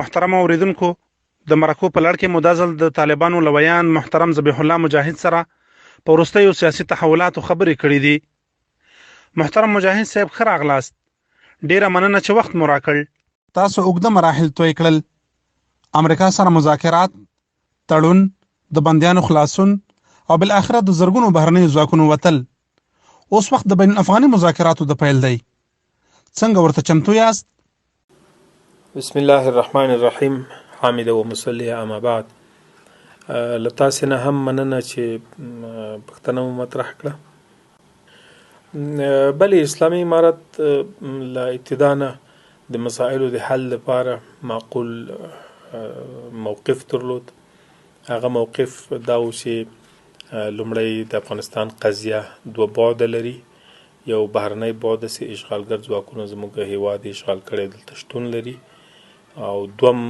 محترمو اوریدونکو د مرکو په لړ کې مو دا ځل د طالبانو له ویاند محترم ذبیح الله مجاهد سره په وروستیو سیاسي تحولاتو خبرې کړې دي. محترم مجاهد صاحب ښه راغلاست، ډیره مننه چې وخت مو راکړ. تاسو اوږده مراحل طی کړل، امریکا سره مذاکرات، تړون، د بندیانو خلاصون او بالاخره د زرګونو بهرنیو ځواکونو وتل. اوس وخت د بین الافغاني مذاکراتو د پیل دی. څنګه ورته چمتو یاست؟ بسم الله الرحمن الرحیم حامد و مصلی اما بعد. له تاسې نه هم مننه چې پوښتنه مو مطرح کړه. بلې، اسلامي امارت له ابتدا نه د مسایلو د حل لپاره معقول موقف درلود. هغه موقف دا و چې لومړی د افغانستان قضیه دوه بعده لري. یو بهرنی بعد چې اشغالګر ځواکونه زموږ هیواد اشغال کړی، دلته شتون لري، او دوم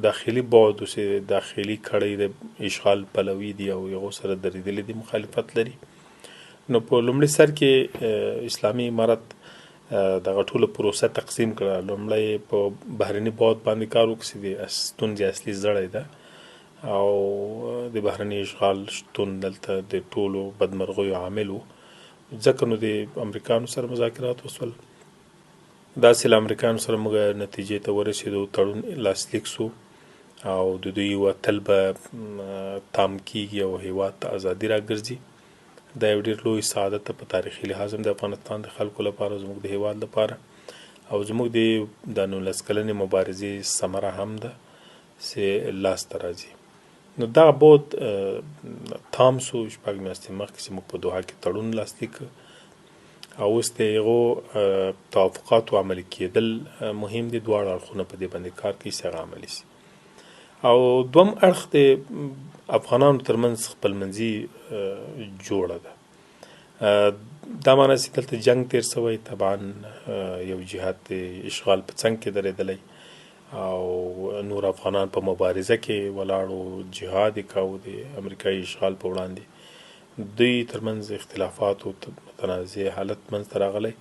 داخلي بعد چې داخلي کړۍ د اشغال پلوي دي او هغو سره درېدلي دي، مخالفت لري. نو په لومړي سر کې اسلامي امارت دغه ټوله پروسه تقسیم کړه. لومړی په بهرني بعد باندې کار وکړ چې د ستونزې اصلي زړی ده، او د بهرني اشغال شتون دلته د ټولو بدمرغیو عامل و، ځکه نو د امریکانو سره مذاکرات وسول. داسې له امریکایانو سره موږ نتیجې ته ورسېدو، تړون لاسلیک سو او د دوی وتل به تام کیږي او هیواد ته ازادي راګرځي. دا یو ډیر لوی سعادت ده په تاریخي لحاظ هم د افغانستان د خلکو لپاره، زموږ د هیواد لپاره، او زموږ د 19 کلنې مبارزې ثمره هم ده چې لاسته راځي. نو دغه بود تام سو 6 میاشتې مخکې چې موږ په دوحه کې تړون لاسلیک، او اوس د هغو توافقاتو عملي کېدل مهم دي. دواړه اړخونه په دې باندې کار کوي چې هغه عملي سي. او دوم اړخ د افغانانو ترمنځ خپلمنځي جوړه ده. دا معنی چې دلته جنگ تیر سوی، طبعا یو جهاد د اشغال په څنګ کې درېدلی او نور افغانان په مبارزه کې ولاړو، جهاد یې کاوه د امریکایي اشغال په وړاندې. دوی ترمنځ اختلافات او متنازع حالت منځته راغلی.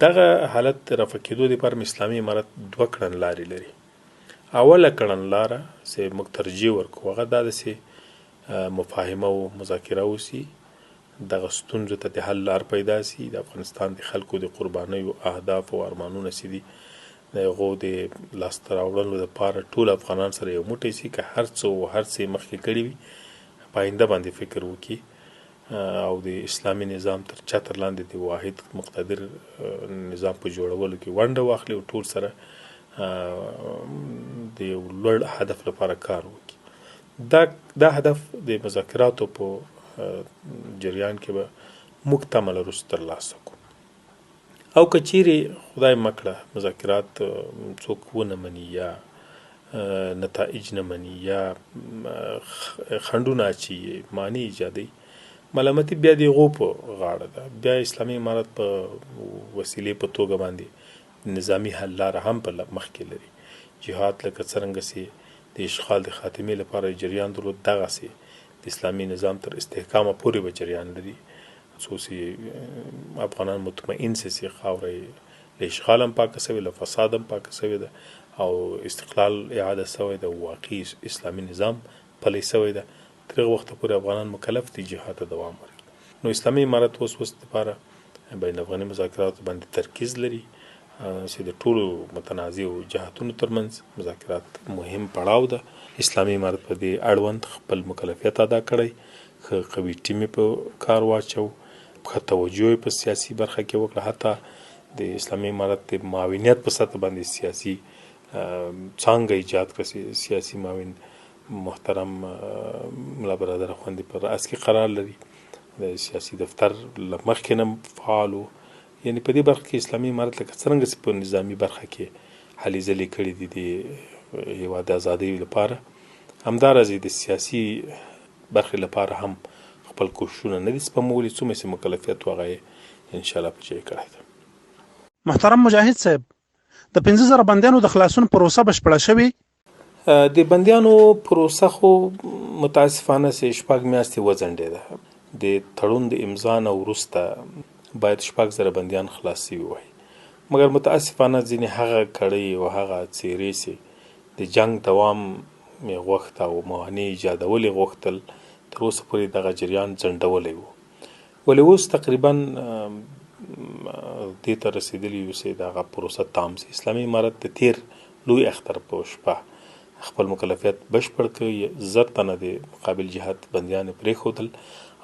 دغه حالت د رفع کېدو لپاره اسلامي امارت دوه کړنلارې لري. اوله کړنلاره چې موږ ترجیح ورکوو هغه دا ده چې مفاهمه او مذاکره وشي، دغه ستونزو ته د حل لار پیدا سي، د افغانستان د خلکو د قربانیو اهداف او ارمانونه چې دي د هغو د لاسته راوړلو لپاره ټول افغانان سره یو موټی سي، که هر څه او هر څه یې مخکې کړي وي په آینده باندې فکر وکړي او د اسلامي نظام تر چتر لاندې د واحد مقتدر نظام په جوړولو کې ونډه واخلي او ټول سره د یو لوړ هدف لپاره کار وکړي. دا هدف د مذاکراتو په جریان کې به موږ تمه لرو چې ترلاسه کړو. او که چیرې خدای مه کړه مذاکرات څوک ونه مني یا نتایج نه مني یا خنډونه اچوي، مانع ایجادوي، ملامتي بیا د هغو په غاړه ده. بیا اسلامي امارت په وسیلې په توګه باندې نظامي حل لاره هم په مخ کې لري. جهاد لکه څرنګه چې د اشغال د خاتمې لپاره جریان درلود، دغسې د اسلامي نظام تر استحکامه پورې به جریان لري، څو چې افغانان مطمئن سي چې خاوره یې له اشغال هم پاکه سوې، له فساد هم پاکه سوې ده او استقلال اعاده سوی ده او واقعي اسلامي نظام پلی سوی ده. تر هغه وخته پورې افغانان مکلف دي جهاد ته دوام ورکړي. نو اسلامي امارت اوس اوس لپاره بین الافغاني مذاکراتو باندې ترکیز لري چې د ټولو متنازعو جهتونو ترمنځ مذاکرات مهم پړاو ده. اسلامي امارت په دې اړوند خپل مکلفیت ادا کړی، ښه قوي ټیم یې په کار واچو، ښه توجه یې په سیاسي برخه کې وکړه، حتی د اسلامي امارت د معاونیت په سطح باندې سیاسي څانګه ایجاد کړه چې سیاسي معاون محترم ملا برادر اخوندي په رأس کې قرار لري، د سیاسي دفتر له مخکې نه فعال و. یعنی په دې برخه کې اسلامي امارت لکه څرنګه چې په نظامي برخه کې هلې ځلې کړې دي د هېواد د ازادۍ لپاره، همداراز یې د سیاسي برخې لپاره هم خپل کوښښونه نه دي سپمولي، څومره چې مکلفیت و هغه یې انشاءالله په ځای کړی دی. محترم مجاهد صاحب، د 5000 بندیانو د خلاصون پروسه بشپړه شوې؟ د بندیانو پروسه خو متاسفانه چې 6 میاشتې وځنډېده. د تړون د امضا نه وروسته باید 6000 بندیان خلاص شوي وای، مګر متاسفانه ځینې هغه کړۍ او هغه څیرې چې د جنګ دوام یې غوښت او موانع ایجادول یې غوښتل، تر اوسه پورې دغه جریان ځنډولی و. ولې اوس تقریبا دې ته رسېدلي یو چې دغه پروسه تام شي. اسلامي امارت د تېر لوی اختر په شپه خپل مکلفیت بشپړ کړ، 1000 تنه د مقابل جهت بندیان یې پرېښودل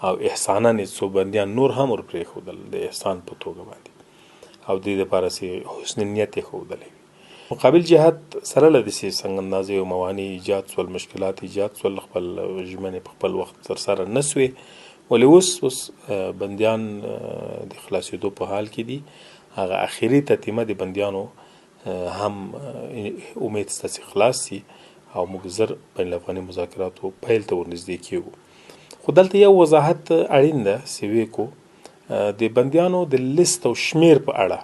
او احساناً یې څو بندیان نور هم ور پرېښودل د احسان په توګه باندې، او دې لپاره چې حسن نیت یې ښودلی وي. مقابل جهت سره له دې چې څنګه اندازې او موانع ایجاد شول، مشکلات ایجاد شول، خپل ژمنې په خپل وخت ترسره نه شوې، ولې اوس بندیان د خلاصېدو په حال کې دي. هغه اخري تتیمه د بندیانو هم امید شته چې خلاص شي او موږ زر بین الافغاني مذاکراتو پیل ته ورنږدې کېږو. خو دلته یو وضاحت اړین ده چې ویې کو، د بندیانو د لیست او شمیر په اړه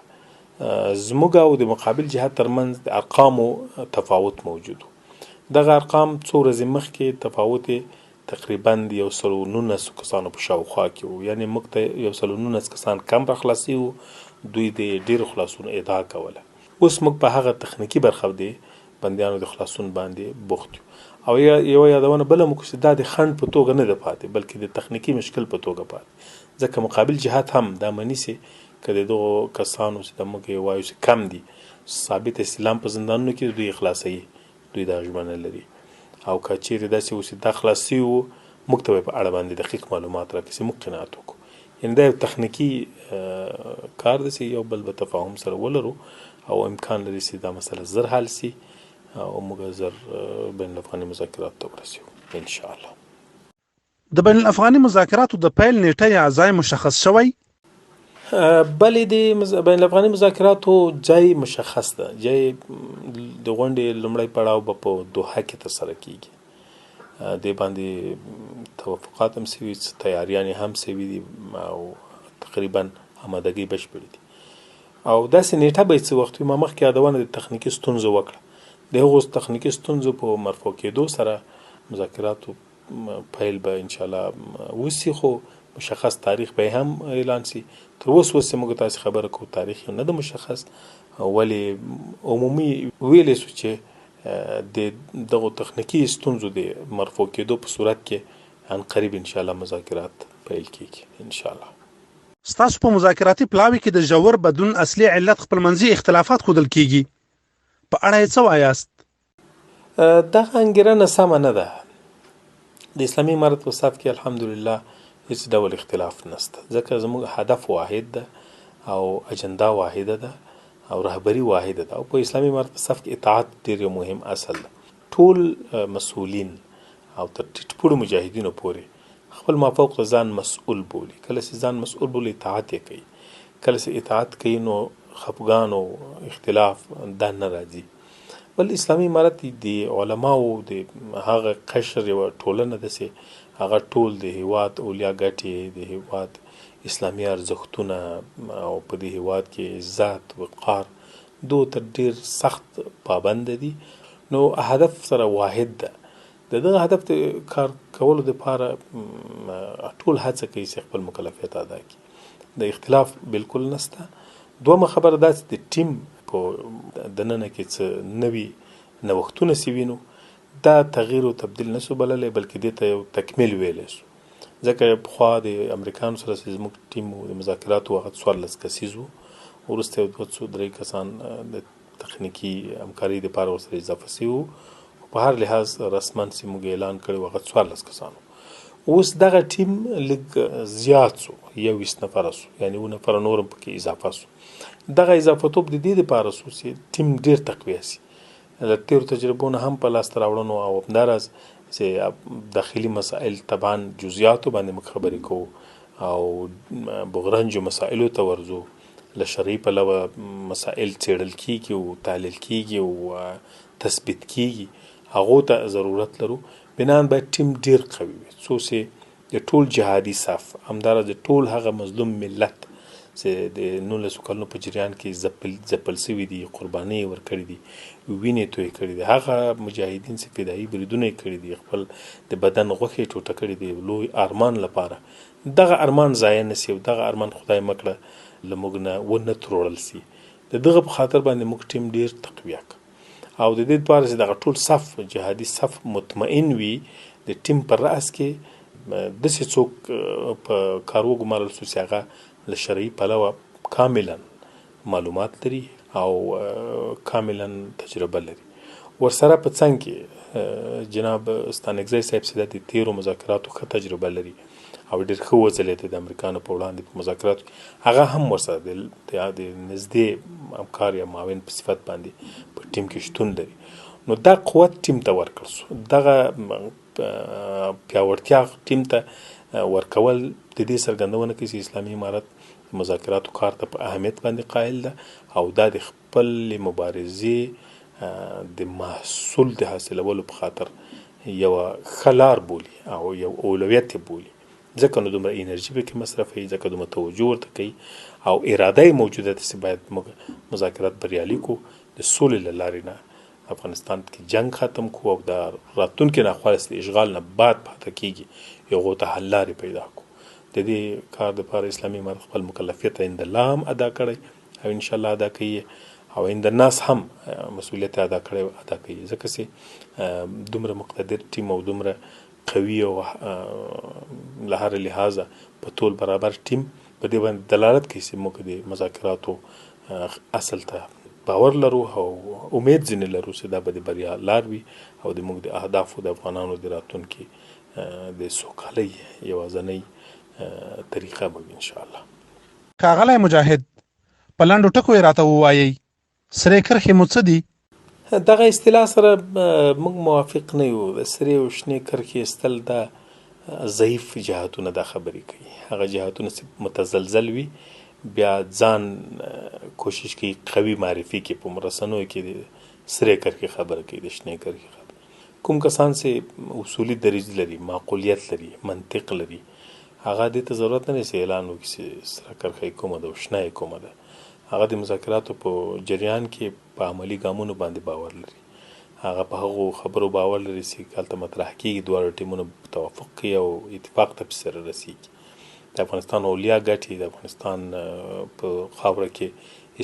زموږ او د مقابل جهت ترمنځ د ارقامو تفاوت موجود و. دغه ارقام څو ورځې مخکې تفاوت یې تقریباً د یو سل او نولس کسانو په شاوخوا کې و، یعنې موږ ته یو سل او نولس کسان کم را خلاص شوي وو، دوی د ډېرو خلاصون ادعا کوله. اوس موږ په هغه تخنیکي برخه د بندیانو د خلاصون باندې بوخت یو. او یوه یادونه بله مو وکړه چې دا د خنډ په توګه نه ده پاتې، بلکې د تخنیکي مشکل په توګه پاتې، ځکه مقابل جهت هم دا مني چې که د دغو کسانو چې د موږ یې وایو چې کم دي ثابت استعلام په زندانونو کې دوی یې خلاصوي، دوی دا ژمنه لري، او که چیرې داسې وشي دا خلاص شوي وو موږ ته به په اړه باندې دقیق معلومات راکړي چې موږ قناعت وکړو. یعنې دا یو تخنیکي کار دی چې یو بل به تفاهم سره ولرو او امکان لري چې دا مسله زر حل شي او موږ زر بین الافغاني مذاکراتو ته ورسیږو ان شاء الله. د بین الافغاني مذاکراتو د پیل نیټه یا ځای مشخص شوی؟ بله د بین الافغاني مذاکراتو ځای مشخص ده. ځای د غونډې لومړی پړاو به په دوحه کې ترسره کیږي. دې باندې توافقات هم شوي، څه تیاریانې هم شوي دي او تقریبا آمادګۍ بشپړې دي. او داسې نیټه به یې څه وخت وي، ما مخکې یادونه د تخنیکي ستونزو وکړه. د هغو تخنیکي ستونزو په مرفوع کېدو سره مذاکراتو پیل به ان شاء الله وشي، خو مشخص تاریخ به هم اعلان شي. تر اوس اوس چې موږ تاسې خبره کوو تاریخ یې نه ده مشخص، ولې عمومي ویلی شو چې د دغو تخنیکي ستونزو د مرفوع کېدو په صورت کې عن قریب ان شاء الله مذاکرات پیل کېږي ان شاء الله. ستاسو په مذاکراتي پلاوي کې د ژور بدلون اصلي علت خپلمنځي اختلافات ښودل کېږي، په اړه یې څه وایاست؟ دغه انګیرنه سمه نه ده. د اسلامي امارت په صف کې الحمدلله هیڅ ډول اختلاف نشته، ځکه زموږ هدف واحد ده او اجندا واحده ده او رهبري واحده ده، او په اسلامي امارت په صف کې اطاعت ډیر یو مهم اصل ده. ټول مسؤلین او تر ټیټ پوړو مجاهدینو پورې خپل مافوق ته ځان مسؤل بولي. کله چې ځان مسؤل بولي اطاعت یې کوي، کله چې اطاعت کوي نو خفګان او اختلاف دا نه راځي. بل اسلامي امارت د علماو د هغه قشر یوه ټولنه ده چې هغه ټول د هیواد اولیا ګټې، د هیواد اسلامي ارزښتونه او په دې هیواد کې عزت وقار دو ته ډیر سخت پابند دي، نو هدف سره واحد ده. د دغه هدف د کار کولو لپاره ټول هڅه کوي چې خپل مکلفیت ادا کړي. د اختلاف بالکل نشته. دومه خبره دا چې د ټیم په دننه کې څه نوي نوښتونه چې وینو دا تغییر او تبدیل نشو بللی، بلکې دې ته یو تکمیل ویلی شو. ځکه پخوا د امریکانو سره چې زموږ ټیم و د مذاکراتو هغه 14 کسیز و، وروسته یو دوه څو درې کسان د تخنیکي همکارۍ دپاره ورسره اضافه شوي وو، خو په هر لحاظ رسما چې موږ اعلان کړی و هغه 14 کسان وو. اوس دغه ټیم لږ زیات شو، 21 نفره شو، یعنې 7 نفره نور هم پکې اضافه شو. دغه اضافه توب د دې دپاره شو چې ټیم ډېر تقویه شي، له تېرو تجربو نه هم په لاسته راوړنو او همداراز چې داخلي مسایل طبعا جزئیاتو باندې موږ خبرې کوو او بغرنجو مسایلو ته ورځو، له شرعي پلوه مسایل څېړل کېږي او تحلیل کېږي او تثبیت کېږي، هغو ته ضرورت لرو. بناً باید ټیم ډېر قوي وي، څو چې د ټول جهادي صف همداراز د ټول هغه مظلوم ملت چې د 19 کلونو په جریان کې ځپل شوي دي، قربانۍ یې ورکړې دي، وینې تویې کړې دي، هغه مجاهدین چې فدایي بریدونه یې کړي دي، خپل د بدن غوښې یې ټوټه کړې دي لوی ارمان لپاره، دغه ارمان ضایع نه شي او دغه ارمان خدای مه کړه له موږ نه ونه تروړل شي. د دغه په خاطر باندې موږ ټیم ډېر تقویه کړ. او د دې لپاره چې دغه ټول صف، جهادي صف مطمئن وي، د ټیم په رأس کې داسې څوک په کار وګمارل شو چې هغه له شرعي پلوه کاملا معلومات لري او کاملا تجربه لري. ورسره په څنګ کې جناب ستانکزی صاحب چې د تیرو مذاکراتو ښه تجربه لري او ډېر ښه وځلېد د امریکانو په وړاندې په مذاکراتو کې، هغه هم ورسره د نږدې همکار یا معاون په صفت باندې په ټیم کې شتون لري. نو دا قوت ټیم ته ورکړ شو، دغه پیاوړتیا ټیم ته ورکول د دې څرګندونه کوي چې اسلامي امارت د مذاکراتو کار ته په اهمیت باندې قایل ده او دا د خپلې مبارزې د محصول د حاصلولو په خاطر یوه ښه لار بولي او یو اولویت یې بولي، ځکه نو دومره انرژي پکې مصرفوي، ځکه دومره توجه ورته کوي او اراده یې موجوده ده چې باید موږ مذاکرات بریالي کړو، د سولې له لارې نه افغانستان کې جنګ ختم کړو او د راتلونکې ناخوالې چې د اشغال نه بعد پاته کېږي هغو ته حل لارې پیدا کړو. د دې کار دپاره اسلامي امارت خپل مکلفیت عند الله هم ادا کړی او ان شاء الله ادا کوي او عند الناس هم مسؤلیت ادا کړی او ادا کوي، ځکه چې دومره مقتدر ټیم او دومره قوي او له هر لحاظه په تول برابر ټیم په دې باندې دلالت کوي چې موږ د مذاکراتو اصل ته باور لرو او امید ځینې لرو چې دا به د بریا لار وي او د موږ د اهدافو د افغانانو د راتلونکي د سوکالۍ یوازنۍ طریقه به وي ان شاء الله. ښاغلی مجاهد، په لنډو ټکو یې راته ووایئ، سرې کرښې مو څه دي؟ دغه اصطلاح سره موږ موافق نه یو. د سرې او شنې کرښې ایستل دا ضعیف جهتونه دا خبرې کوي، هغه جهتونه چې متزلزل وي بیا ځان کوشش کوي قوي معرفي کړي، په رسنیو کې د سرې کرښې خبره کوي، د شنې کرښې خبره. کوم کسان چې اصولي دریځ لري، معقولیت لري، منطق لري، هغه دې ته ضرورت نه لري چې اعلان وکړي چې سره کرښه یې کومه ده او شنه یې کومه ده. هغه د مذاکراتو په جریان کې په عملي ګامونو باندې باور لري، هغه په هغو خبرو باور لري چې هلته مطرح کېږي، دواړه ټیمونه توافق کوي او اتفاق ته پسې سره رسېږي. د افغانستان علیا ګټې، د افغانستان په خاوره کې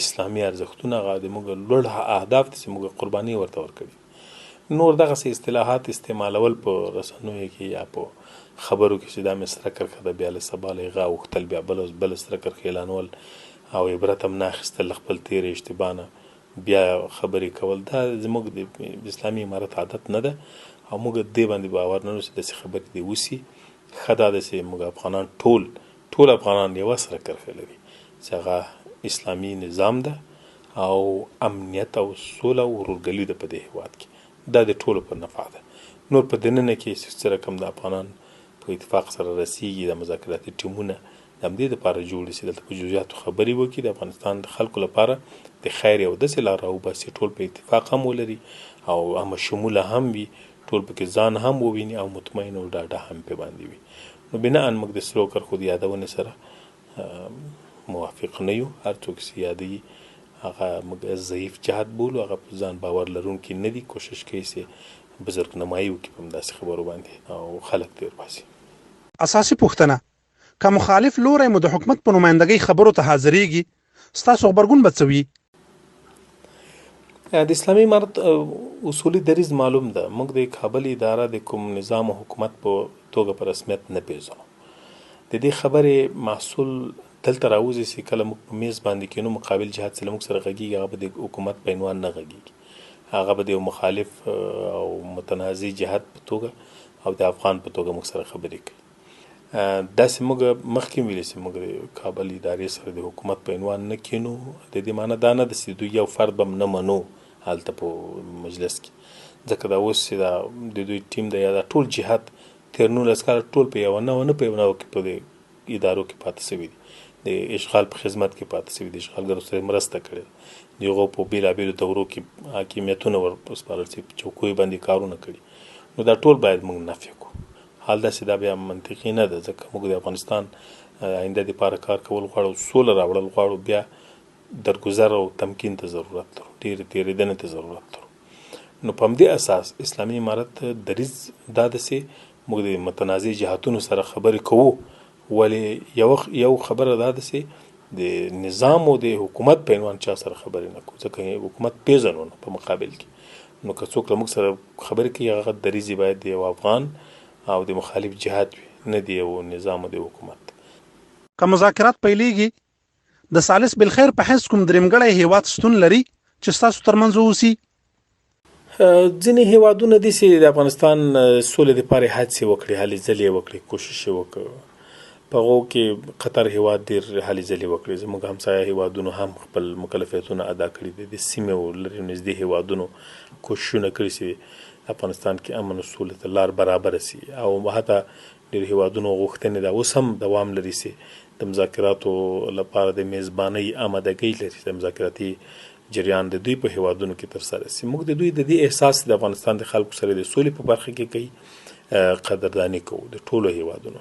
اسلامي ارزښتونه، هغه د موږ لوړ اهداف دي چې موږ قرباني ورته ورکړي. نور دغسې اصطلاحات استعمالول په رسنیو کې یا په خبرو کې چې دا مې سره کرښه ده، بیا له سبا له هغه اوښتل، بیا بله سره کرښه اعلانول او عبرت هم نه اخیستل له خپل تېرې اشتباه نه بیا خبرې کول، دا زموږ د اسلامي امارت عادت نه ده او موږ دې باندې باور نه لرو چې داسې خبرې دې وشي. ښه دا ده چې موږ افغانان ټول افغانان یوه سره کرښه لري چې هغه اسلامي نظام ده او امنیت او سوله او ورورګلوي ده په دې هېواد کې، دا د ټولو په نفع ده. نور په دننه کې چې څه رقم د افغانان په اتفاق سره رسیږي، دا مذاکراتي ټیمونه د همدې لپاره جوړ دي چې دلته په جزئیاتو خبرې وکړي، د افغانستان د خلکو لپاره د خیر یو داسې لار راوباسي ټول په اتفاق هم ولري او همه شموله هم وي، ټول پکې ځان هم وویني او مطمئن او ډاډه هم پې باندې وي. نو بناءً موږ د سرو کرښو د یادونې سره موافق نه یو. هر څوک چې یادوي هغه موږ ضعیف جهت بولو، هغه په ځان باور لرونکي نه دي، کوشش کوي چې بزرګ نمایي وکړي په همداسې خبرو باندې او خلک تېر باسي. اساسي پوښتنه، که مخالف لوری مو د حکومت په نمایندګۍ خبرو ته حاضرېږي، ستاسو غبرګون به څه وي؟ د اسلامي امارت اصولي دریځ معلوم ده. موږ د کابل اداره د کوم نظام او حکومت په توګه په رسمیت نه پېژنو. د دې خبرې محصول دلته راوځي چې کله موږ په میز باندې کینو، مقابل جهت چې له موږ سره غږیږي هغه به د حکومت په عنوان نه غږیږي، هغه به د یو مخالف او متنازع جهت په توګه او د افغان په توګه موږ سره خبرې کوي. داسې موږ مخکې ویلي چې موږ د کابل ادارې سره د حکومت په عنوان نه کینو. د دې معنی دا نه ده چې دوی یو فرد به هم نه منو هلته په مجلس کې، ځکه دا اوس چې دا د دوی ټیم دی یا دا ټول جهت تېر 19 کاله ټول په یوه نوع نه په یو نوع کې په دې ادارو کې پاتې شوي دي، د اشغال په خدمت کې پاتې شوي دي، اشغالګرو سره مرسته کړې ده، د هغو په بېلابېلو دورو کې حاکمیتونه ورسپارل شوي، په چوکیو باندې کارونه کړي. نو دا ټول باید موږ نفي کړو. حال داسې دا بیا منطقي نه ده، ځکه موږ د افغانستان آینده دپاره کار کول غواړو، سوله راوړل غواړو، بیا درګذر او تمکین ته ضرورت لرو، ډېرې تېرېدنې ته ضرورت لرو. نو په همدې اساس اسلامي امارت دریځ دا ده چې موږ د متنازع جهتونو سره خبرې کوو، ولې یو خبره دا ده چې د نظام او د حکومت په عنوان چا سره خبرې نه کوو، ځکه حکومت پېژنو نه په مقابل کې. نو که څوک له موږ سره خبرې کوي، هغه دریځ یې باید د یو افغان او د مخالف جهت وي، نه د یو نظام او د حکومت. که مذاکرات پیلیږي، د ثالث بالخیر په حیث کوم دریمګړی هیواد شتون لري چې ستاسو ترمنځ واوسي؟ ځینې هیوادونه دي چې د افغانستان سولې لپاره هڅې وکړي، هلې ځلې یې وکړي، کوشش یې وکړ. په هغو کې قطر هیواد ډیر هلې ځلې وکړي، زموږ همسایه هیوادونو هم خپل مکلفیتونه ادا کړي دي، د سیمې او لرې نږدې هیوادونو کوششونه کړي چې افغانستان کې امن او سولې ته لار برابره شي، او حتی ډیر هیوادونو غوښتنې دا اوس هم دوام لري چې د مذاکراتو لپاره د میزبانۍ آمادګۍ لري، د مذاکراتي جریان د دوی په هیوادونو کې ترسره شي. موږ د دوی د دې احساس د افغانستان د خلکو سره د سولې په برخه کې کوي قدرداني کوو د ټولو هیوادونو.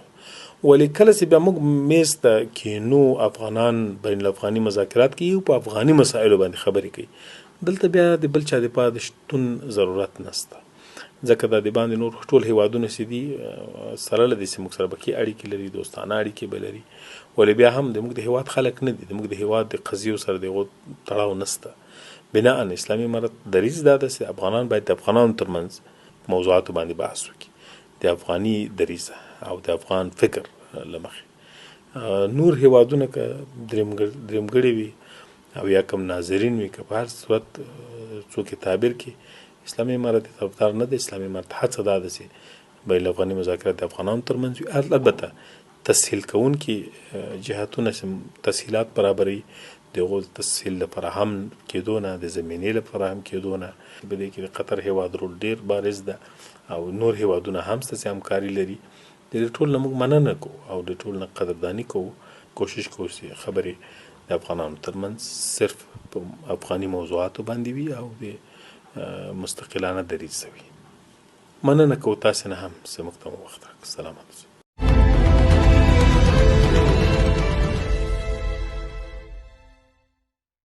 ولې کله چې بیا موږ میز ته کینو، افغانان بین الافغاني مذاکرات کوي او په افغاني مسایلو باندې خبرې کوي، دلته بیا د بل چا دپاره د شتون ضرورت نشته، ځکه دا د باندې نور ټول هیوادونه چې دي سره له دې چې موږ سره به ښې اړیکې لري، دوستانه اړیکې به لري، ولې بیا هم د موږ د هیواد خلک نه دي، د موږ د هیواد د قضیو سره د هغو تړاو نشته. بناءً اسلامي امارت دریځ دا ده چې افغانان باید د افغانانو ترمنځ موضوعاتو باندې بحث وکړي، د افغاني دریځ او د افغان فکر له مخې. نور هیوادونه که درېمګړي وي او یا کوم ناظرین وي، که په هر صورت څوک یې تعبیر کړي، اسلامي امارت یې طرفدار نه دی. اسلامي امارت هڅه دا ده چې بین الافغاني مذاکرات د افغانانو ترمنځ وي، البته تسهیل کوونکي جهتونه چې تسهیلات برابروي، د هغو د تسهیل له فراهم کېدو نه، د زمینې له فراهم کېدو نه، په دې کې د قطر هیواد رول ډېر بارز ده او نور هیوادونه هم شته چې همکاري لري. د دې ټول نه موږ مننه کوو او د ټول نه قدرداني کوو. کوشش کوو چې خبرې د افغانانو ترمنځ صرف په افغاني موضوعاتو باندې وي او د مستقلانه دریځ وي. مننه کوو تاسې نه هم چې موږ ته مو وخت راکړ. سلامت اوسئ.